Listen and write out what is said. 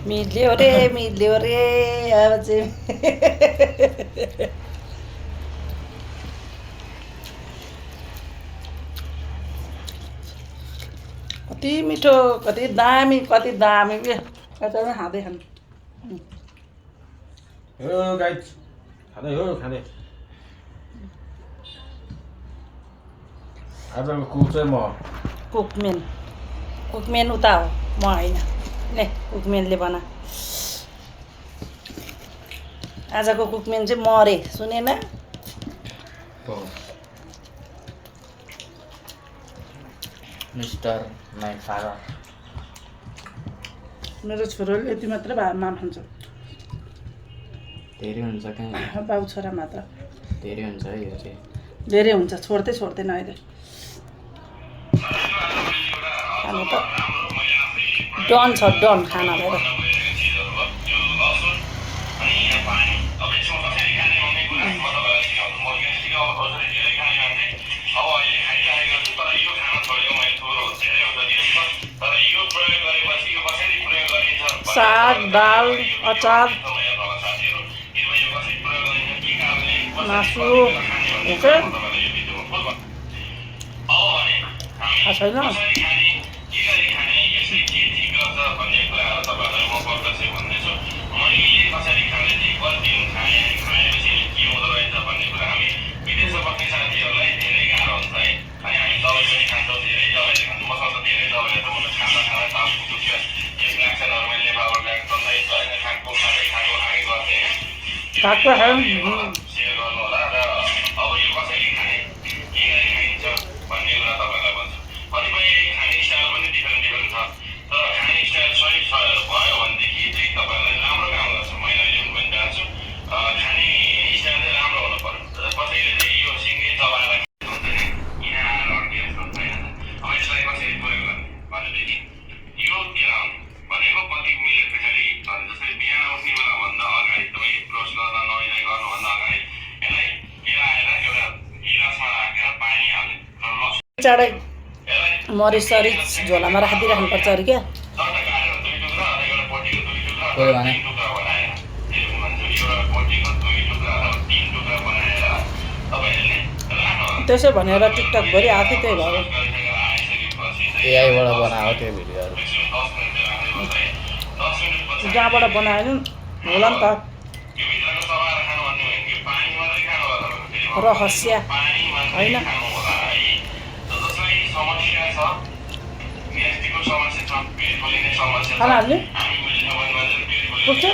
मिल्यो रे अब चाहिँ कति मिठो कति दामी के अचार खाँदै खानु हो गाइस खाँदै आजको कुक चाहिँ म कुकमेन उता हो म होइन ले कुकमेनले बना आजको कुकमेन चाहिँ म रे सुनेन मिस्टर माई फादर मेरो छोरोले यति मात्र भातमा खान्छ धेरै हुन्छ कहाँ बाउ छोरा मात्र धेरै हुन्छ है यो चाहिँ धेरै हुन्छ छोड्दैन अहिले खानु त डन छ डन खानालाई त साग दाल अचार मासु हुन्छ छैन खाएको चाँडै मरिच झोलामा राखिदिइराख्नुपर्छ अरे क्या कोही भने त्यसो भनेर टिकटकभरि आएको त्यही भयो एआईबाट बनाएको त्यो भिडियोहरू जहाँबाट बनायो होला नि त रहस्य होइन खाना हाल्ने पुग्छ